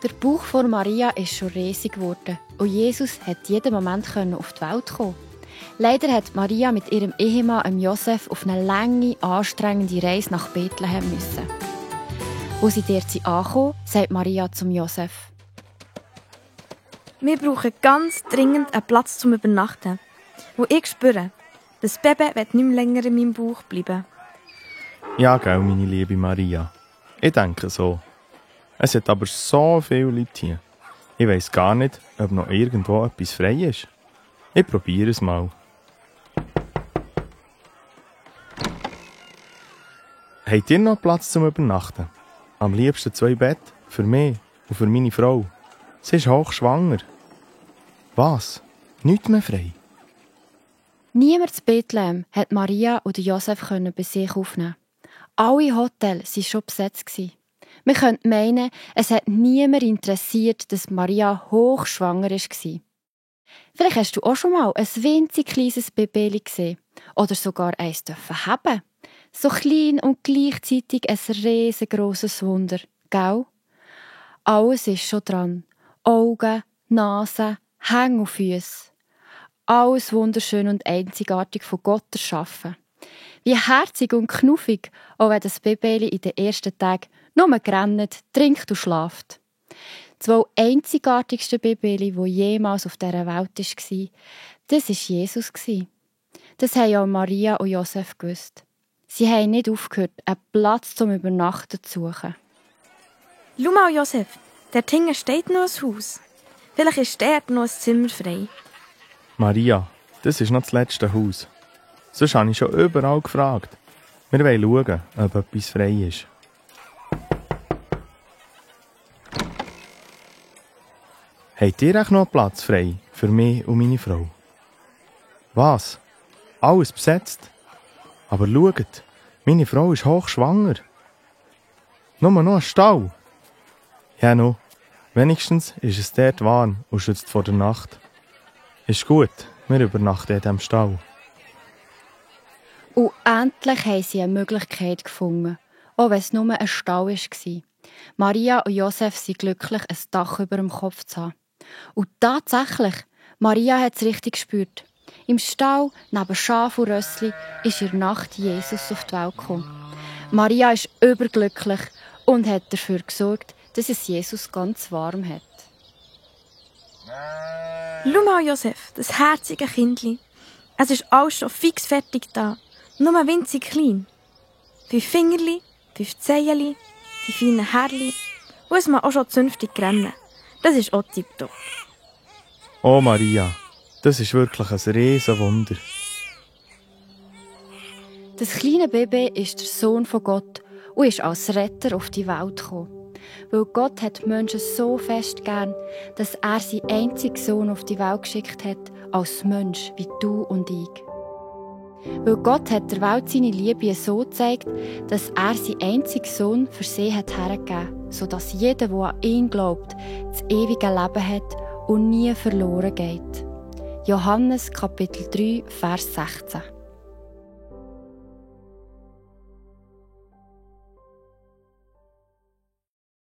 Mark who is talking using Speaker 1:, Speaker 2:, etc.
Speaker 1: Der Bauch von Maria ist schon riesig geworden und Jesus konnte jeden Moment auf die Welt kommen. Leider hat Maria mit ihrem Ehemann Josef auf eine lange, anstrengende Reise nach Bethlehem müssen. Als sie dort angekommen, sagt Maria zum Josef:
Speaker 2: Wir brauchen ganz dringend einen Platz zum Übernachten, wo ich spüre, das Baby wird nicht mehr länger in meinem Bauch bleiben.
Speaker 3: Ja, gell, meine liebe Maria. Ich denke so. Es hat aber so viele Leute hier. Ich weiss gar nicht, ob noch irgendwo etwas frei ist. Ich probiere es mal. Habt ihr noch Platz zum Übernachten? Am liebsten 2 Betten, für mich und für meine Frau. Sie ist hochschwanger. Was? Nichts mehr frei?
Speaker 1: Niemand in Bethlehem hat Maria und Josef bei sich aufnehmen. Alle Hotels waren schon besetzt. Man könnte meinen, es hat niemand interessiert, dass Maria hochschwanger war. Vielleicht hast du auch schon mal ein winzig kleines Baby gesehen oder sogar eins haben. So klein und gleichzeitig ein riesengroßes Wunder, gell? Alles ist schon dran. Augen, Nase, Hände und Füße. Alles wunderschön und einzigartig von Gott erschaffen. Wie herzig und knuffig, auch wenn das Baby in den ersten Tagen nur rennt, trinkt und schlaft. Die 2 einzigartigsten Babys, die jemals auf dieser Welt waren, das war Jesus. Das haben auch Maria und Josef gewusst. Sie haben nicht aufgehört, einen Platz zum Übernachten zu suchen.
Speaker 2: Schau mal, Josef, dort hinten steht noch ein Haus. Vielleicht ist dort noch ein Zimmer frei.
Speaker 3: Maria, das ist noch das letzte Haus. Sonst habe ich schon überall gefragt. Wir wollen schauen, ob etwas frei ist. Habt ihr auch noch Platz frei für mich und meine Frau? Was? Alles besetzt? Aber schaut, meine Frau ist hochschwanger. Nur noch ein Stall. Ja, no. Wenigstens ist es dort warm und schützt vor der Nacht. Ist gut, wir übernachten in diesem Stall.
Speaker 1: Und endlich haben sie eine Möglichkeit gefunden, auch wenn es nur ein Stall war. Maria und Josef sind glücklich, ein Dach über dem Kopf zu haben. Und tatsächlich, Maria hat es richtig gespürt. Im Stall, neben Schaf und Rössli, ist in der Nacht Jesus auf die Welt gekommen. Maria ist überglücklich und hat dafür gesorgt, dass es Jesus ganz warm hat.
Speaker 2: Schau mal, Josef, das herzige Kindli. Es ist alles schon fix fertig da. Nur winzig klein. 5 Fingerli, 5 Zehenli, die feinen Härli. Und es mag auch schon zünftig rennen. Das ist auch tipptopp.
Speaker 3: Oh Maria, das ist wirklich ein riesen Wunder.
Speaker 1: Das kleine Baby ist der Sohn von Gott und ist als Retter auf die Welt gekommen. Weil Gott hat die Menschen so fest gern, dass er seinen einzigen Sohn auf die Welt geschickt hat, als Mensch wie du und ich. Weil Gott hat der Welt seine Liebe so gezeigt, dass er seinen einzigen Sohn für sie hat hergegeben, sodass jeder, der an ihn glaubt, das ewige Leben hat und nie verloren geht. Johannes Kapitel 3, Vers 16.